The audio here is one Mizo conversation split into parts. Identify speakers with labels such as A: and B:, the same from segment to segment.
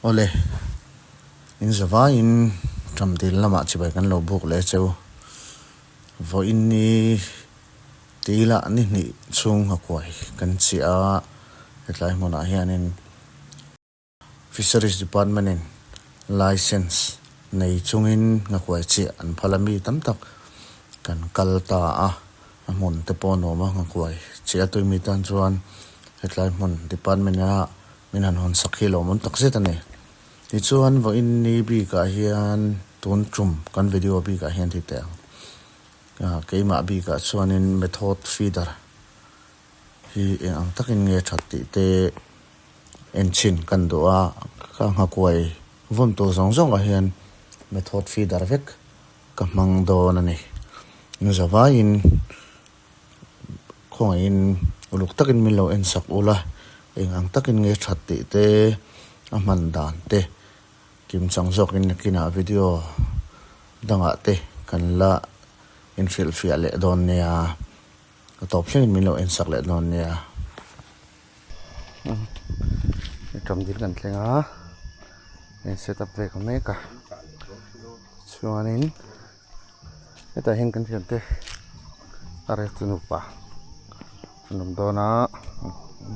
A: Awle, in zavaiin Ṭamdil lamah chibai kan lo buk leh cheu. Vawiin ni tila ni hnih chhung nghakuai kan chiah a, hetlai hmunah hianin Fisheries Department in Licence nei chungin nghakuai chiah an phal a, mi tam tak kan kal ta a, a hmun te pawh a nuam a, nghakuai chiah a tui mi tan chuan hetlai hmun Department a min han hawn sak hi lawmawm tak zet a ni. Tichuan vawiin ni bikah hian tun tum kan video bikah hian ti teh ang, keimah bikah chuanin method feeder hi eng ang takin nge that tih te enchhin kan duh a, ka nghakuai vawn tur zawng zawngah hian method feeder vek ka hmang dawn a ni. Nu zavaiin khawngaihin uluk takin min lo ensak ula, eng ang takin nge that tih te a hman dan te kimchang zawkin nakinah video dangah te kan la inhrilhfiah leh dawn nia. Ka tawp thlengin min lo en sak leh dawn nia. Ṭam dil kan thleng a, in set up ve ka mek a, chuanin hetah hian kan thiante a ref chu nupa an awm dawn a,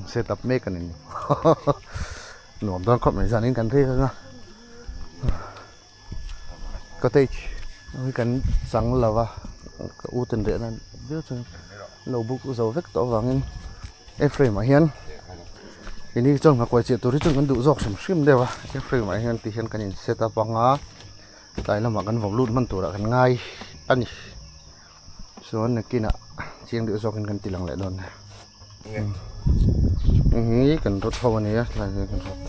A: set up mek a ni nuam dawn khawp mai zanin kan riak ang a. Cottage hi kan chang lo va ka u ten reh nan viau chuan lo buk zo vek tawh avangin Ephraim ah hian keini chuan nghakuai chiah tur hi chuan kan duh zawk hrim hrim deuh a Ephraim ah hian ti hian kan in set up ang a tlai lamah kan vawm lut hman turah kan ngai a ni chuan nakinah chiang deuh zawkin kan ti lang leh dawn nia. Hei kan rawt ho a nia tlai hi kan rawt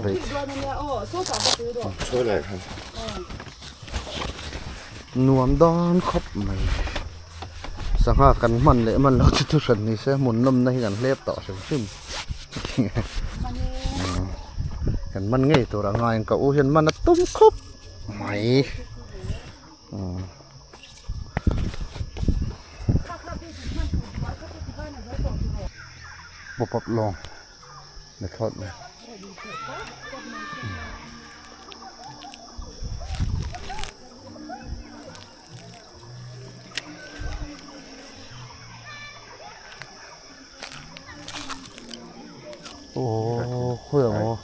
A: bait nuam dawn khawp mai sangha kan hman leh hman loh chu thu hran ni se hmun nawmna hi kan hlep tawh hrim hrim kan man ngei tur a ngaiin ka u hian man a tum khawp mai. Pop up lawng method nen. Aw khawi ang aw.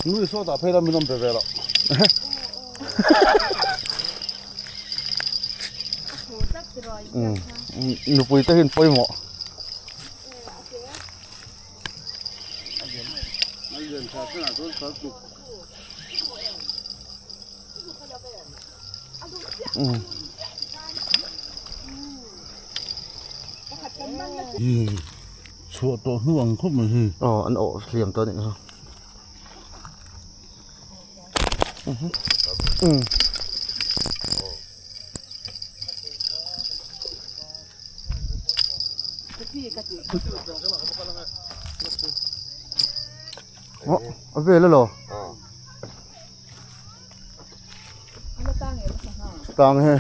B: Nui sawtah phei la min awm ve ve loh. Nupui te hian pawimawh.
C: Chhuah tawh hnu ang khawp mai hi.
A: Aw an awh hliam tawh a nih kha. A vel alo. Tang he.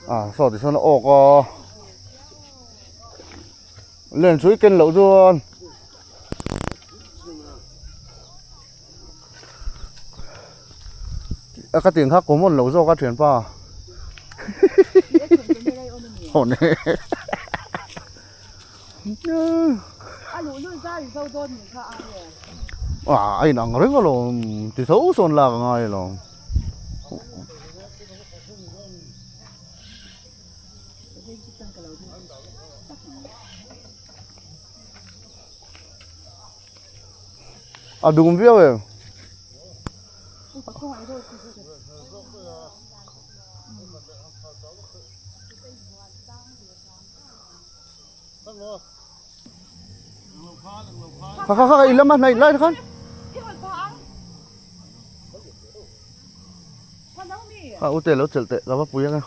A: À, saw ti sawn a awk a. Len chu i ken loh chuan. A ka tiang kha common lo zawk a thianpa. Haw ne. A inang reng alawm ti tho sawn lak a ngai alawm.
B: A dum viau em? Kha kha kha i lama hnaih lai khan. A ute lo chelh teh ka va pui anga.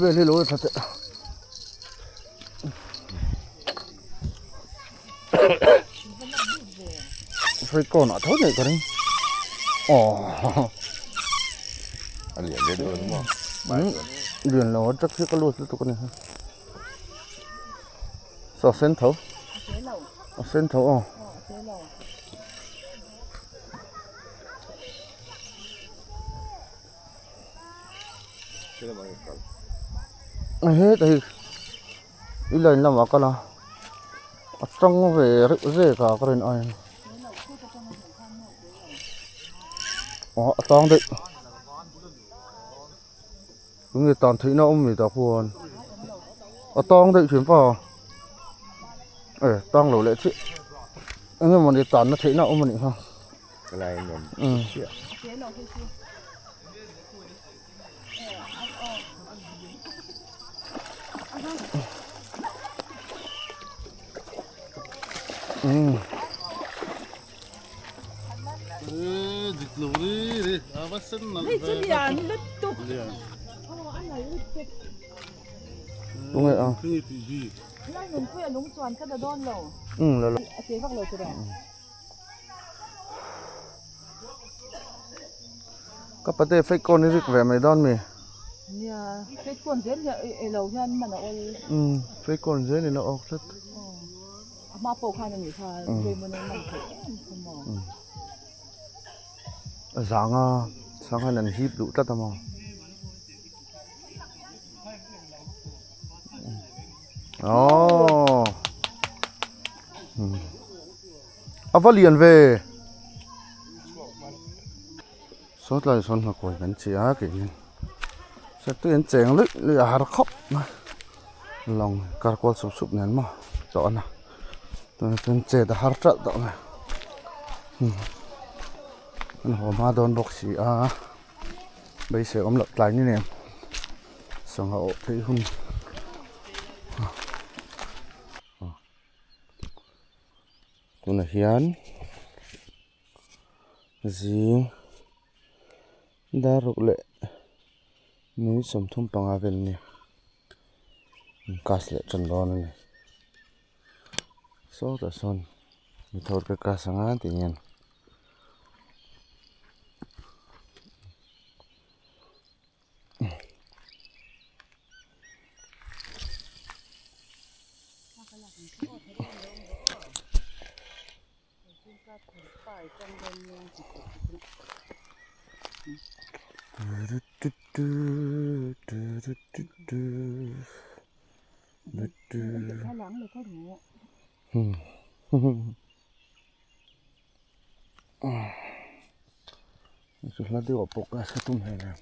B: Vel hi lo la tha teh. Freight kawn ah tho daih ka ring. Aww.
D: A lian ve dawn maw?
B: Lian lo a tak hi ka lut lutuk a ni. Saw sen tho. A sen tho aw. Heta hi i line lamah kal a a tang ve reuh zek a ka rin aiin aw a tang daih tunge tan theihna a awm mai tah khuan a tang daih thin pa e tang lo leh chiah eng emaw ni tanna theihna a awm a nih kha. Tunge a la la. Ka pate fake kawn hi rik ve mai dawn mi?
E: Nia, fake kawn zel hian e lo hian man a awl.
B: Umm, fake kawn zel in a awk tlat.
E: A hma pawh khan a nih kha, Raymond a man theih em kha maw.
B: A zang a, sang hian an hip duh tlat a maw. Aww. A va lian ve. Saw tlai sawn hmakuai kan chi a kei hian sertui an cheng luih luih a har khawp mai lawng kar kual sup sup nen maw tawh a na tunah chuan chet a har ṭalh tawh mai an haw hma dawn bawk si a beisei awm loh tlai ni nen sangha awh theih hun. Tunah hian zing dar ruk leh minute 35 vel a ni class leh tan dawn a ni sawtah sawn mi thawr te class anga tih hian. Chu hla deuh ah pawh class ka tum hmel em.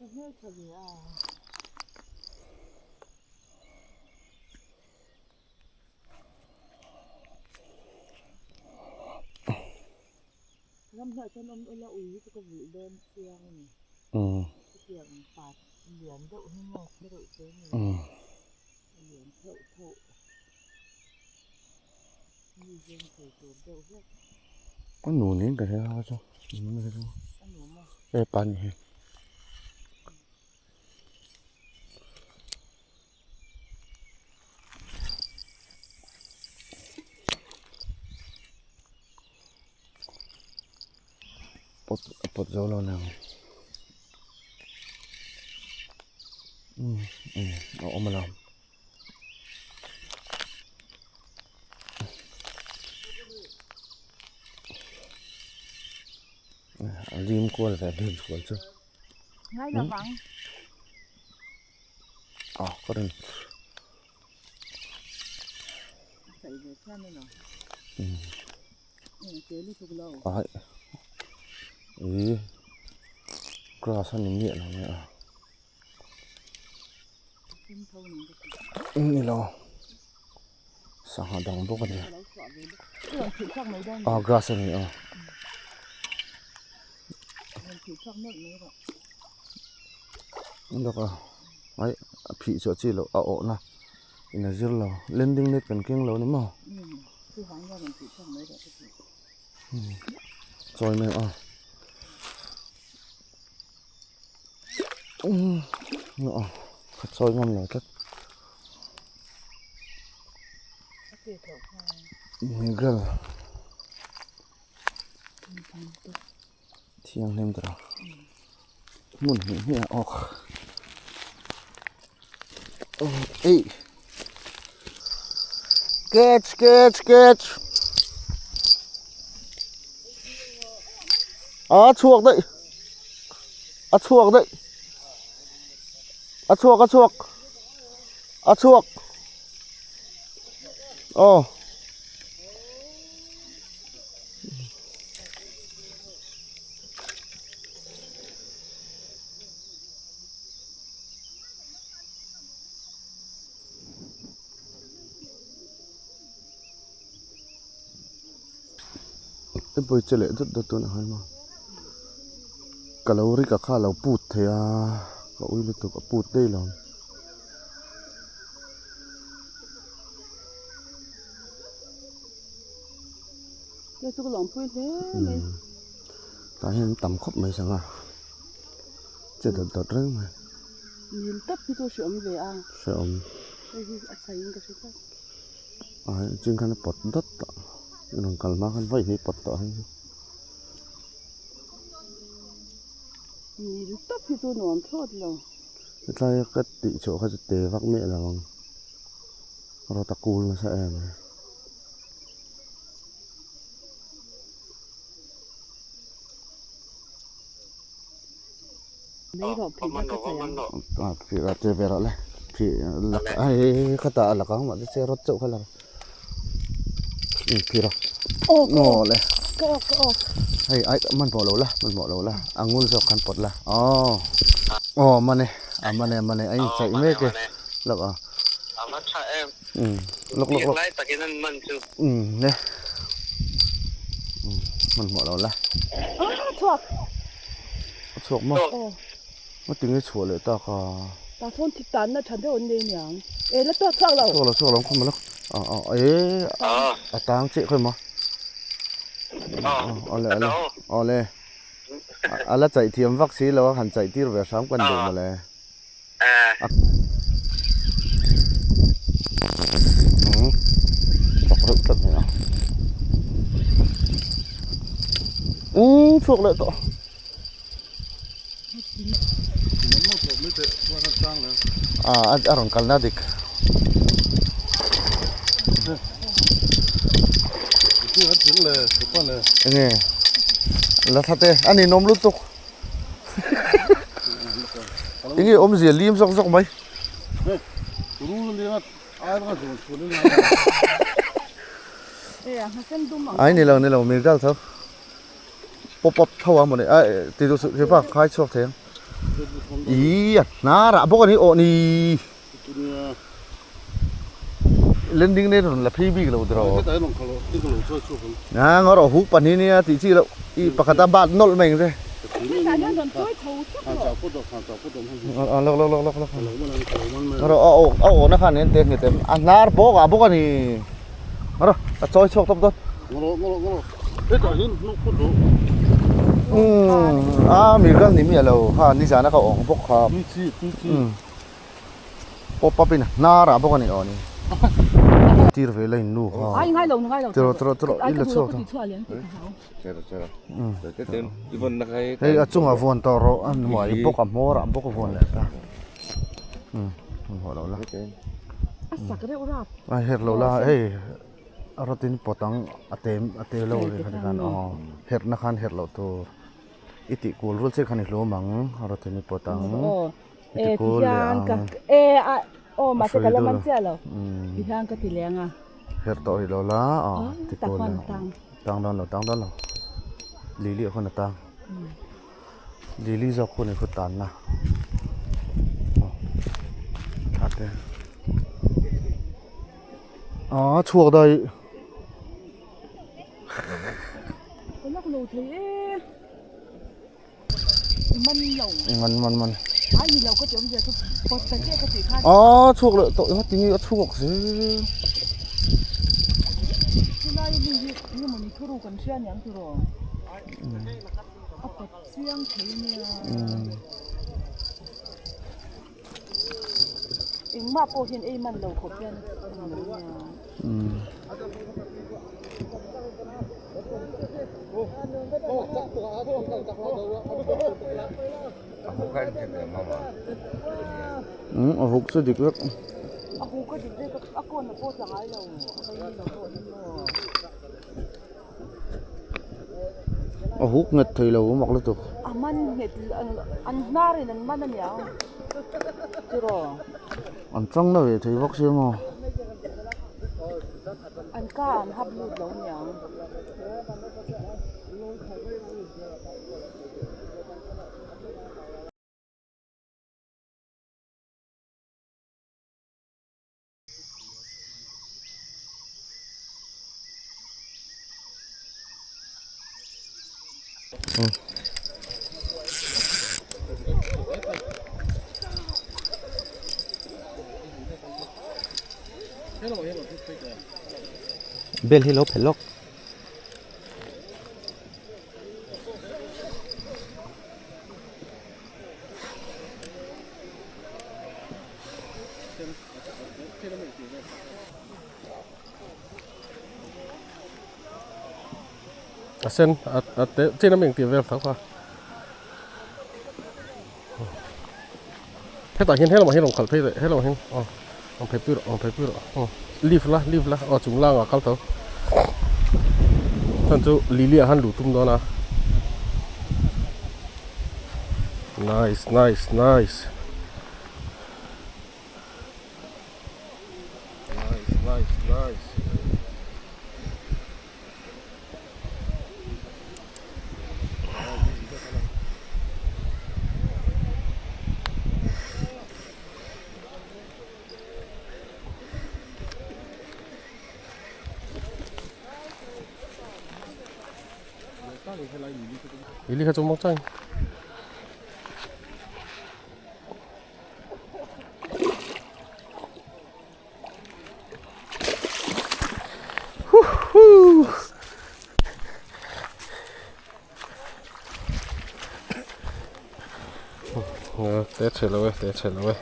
B: A nu niin ka hria a chu e pa ni hi. Pawt a pawt zo lo nang umm umm a awm alawm. A lim kual ve lim kual chu.
E: Ngai lovang.
B: Ah ka rin. Ai ih grass a ni miah lo mai a. Ni lo sangha dang bawk a ni ah grass a ni a. Lawk a ai a phih chhuah chi loh a awh na in a zir lo landing net kan keng lo ni maw chawi mai a ka chawi ngam lo tlat migral Thianghlim ta lo. Hmun hnih hnih a awk. Ei. Catch, catch, catch. A chhuak daih. A chhuak daih. A chhuak, a chhuak. A chhuak. Aw. Hei che leh dut dut tun ang hian maw ka lo ri ka kha a lo put thei a ka ui lutuk a put daih lo. Tah hian tam khawp mai sangha che dawt dawt reng mai.
E: Nil tawp hi chu hreawm ve a.
B: Hreawm.
E: Hei hi a chhaiin ka hre tlat.
B: A chin khan a pawt dawt tawh a rawn kal hma khan vawi hnih pawt tawh hei hi.
E: Nil tawp hi chu nuam thlawt lo.
B: Hetlai a ka tih chhuah kha chu te vak miah lo ang. Rawt a kul nasa em a. Hmanhmawh lo la. A chhuak maw? A tinge chhuah leh tak a.
E: Ta phone thik tan na tha deuh an nei niang. E la tawk chhuak lo.
B: Chhuak lo chhuak lo khaw maw la. E a tang chiah khawi maw. Awle awle awle. A la chaih thiam vak si lo a han chaih tir ve hram kan duh mawle. Chak reuh tlat mai a. Umm chhuak leh tawh. Ah a rawn kalna dik. Enge la thla te a ninawm lutuk. Enge awmzia lim zawk zawk mai. Ai ni lo ni lo mirgal tho pop up tho a mawni ai ti duh suh khi pa khai chhuak thei ang. Ih a hnar ah bawk a ni awh ni. Landing net rawn la phei bik lo tiraw. A ngaw rawh huk pahnih nia tih chi loh i pakhat a bat nawlh mai ang che. Lawk lawk lawk lawk lawk rawh a awh a awhna khan en te nghet em a hnar bawk ah bawk a ni rawh a chawi chhuak tawp dawn. Umm a mirgal ni miah lo kha nizan a ka awng bawk kha. Pop up in hnar ah bawk a ni aw ni. Tir ve la in nu kha.
E: Ai ngai lo ngai lo.
B: Tiraw tiraw tiraw i la chhuak thung. Hei a chungah vuan tawh rawh a hnuai bawk a hmawr ah bawk a vuan leh ta. Umm hmuh loh la.
E: A sak reuh rap.
B: A her lo la hei a rawtin pawt ang a tem a te lo ri khan khan aw herhna khan herh loh tur i tih kul rul chiah khan i hlum ang a rawtin i pawt ang.
E: E ti hian ka e a aw mahse ka la man chiah lo ti hian ka ti leng a.
B: Her tawh rih lo la aw ti kul la tang dawn lo tang dawn lo lili ah khawn a tang lili zawk hun i khut tan na aw thla te a chhuak daih.
E: Ka lak lo thei e. Man lo.
B: Man man man.
E: Ai ni lo ka ti awm zia chu pawt ta chiah ka tih khan.
B: A chhuak leh tawh emaw tinge a chhuak zel.
E: Chulai mi hi enge mawni thuru kan hria aniang tiraw. A pawt chiang thei ania. Engmah pawh hian ei man lo khawp hian a ni lo ania.
B: A huk chu dik vek.
E: A huk a dik vek a kawn a pawh tla ngai lo a vei lo pawh hi maw.
B: A huk nghet thei lo mak lutuk.
E: A man nghet an hnar in an man aniang tiraw.
B: An chang na ve thei vak sia maw.
E: An ka an hap lut lo niang.
F: Bel hi lo phelh lawk.
G: A sen a te chin a ming tih vel tho kha hetah hian helamah hian rawn khalh phei leh helamah hian aw rawn phei pui rawh rawn phei pui rawh aw lift la lift la aw chung langah kal tho chuan chu lily ah khan luh tum dawn a nice nice nice. Nice, nice, nice. Ili kha chu mawk chang. Te chhe lo e te chhe lo e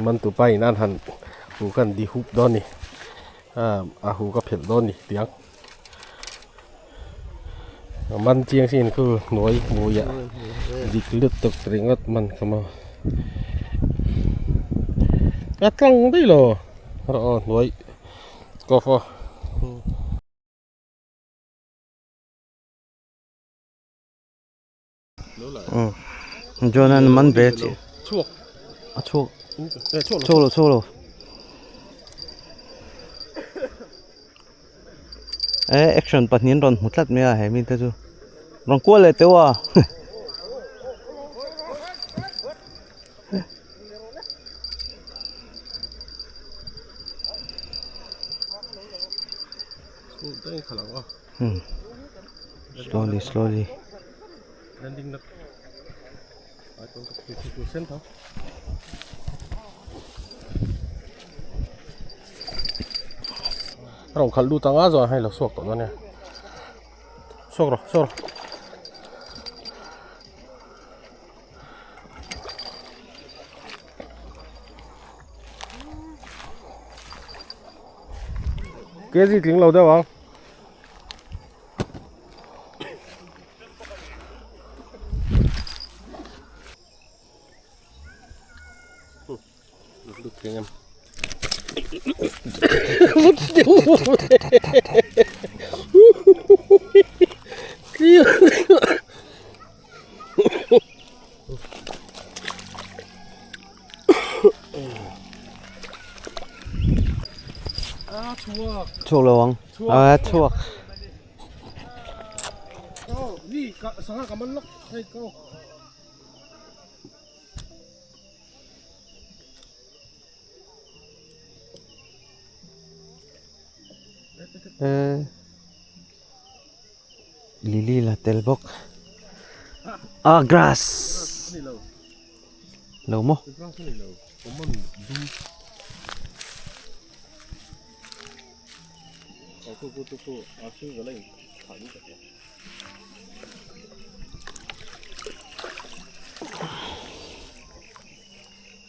G: man tu pa in an han hu kan di hup dawn ni a hu ka phelh dawn ni tiang. Man chiang sin khu hnuai hmuiah dik lutuk ringawt man kha maw a tlang daih lo rawh aw hnuai kawf aw.
F: John-a'n man ve chi a chhuak chhuak lo chhuak lo e action pahnih an rawn hmu tlat mai a he mite chu. Rawn kual leh teuh a. Slowly slowly.
G: Rawn khalh lut anga chuan hei lo suak tawh dawn nia. Suak rawh suak rawh. Kg tling lo deuh ang.
F: Chhuak lo ang. A chhuak. Lily la tel bawk ah grass lo maw.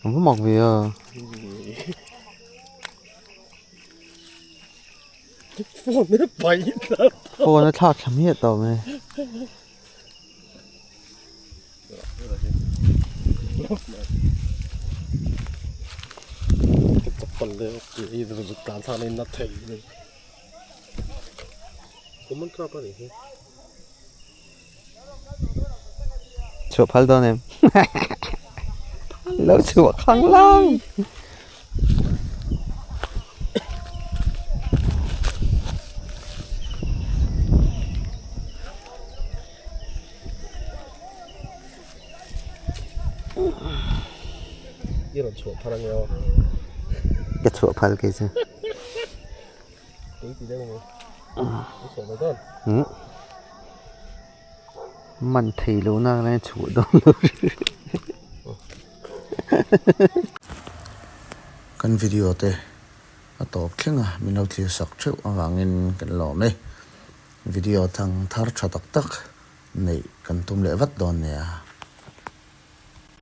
F: An va mak ve a. Phone a thlak thla hmiah tawh mai. Chhuah phal dawn em? Lo chhuah khang lang. Ka chhuah phal kei chu. Man thei lo nak lai chhuah dawn lo
A: Kan video te a tawp thleng a min lo thlir sak theuh avangin kan lawm e. Video thang thar tha tak tak neih kan tum leh vat dawn nia.